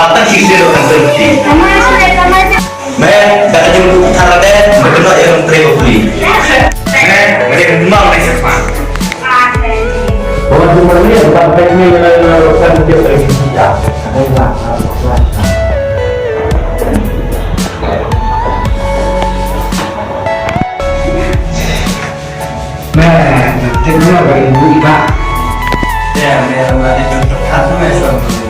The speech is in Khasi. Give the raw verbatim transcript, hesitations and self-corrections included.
Ba tang shi sir kan tang shi. Me, da ka jingkup thara de, me kena yang teri beli. Me, me yang mau me siapa? Bawa tu mana ni, bukan pek ni, yang lain lakukan dia pergi kita. Me, nanti mana bagi ibu iba? Ya, me, me, me, me, me,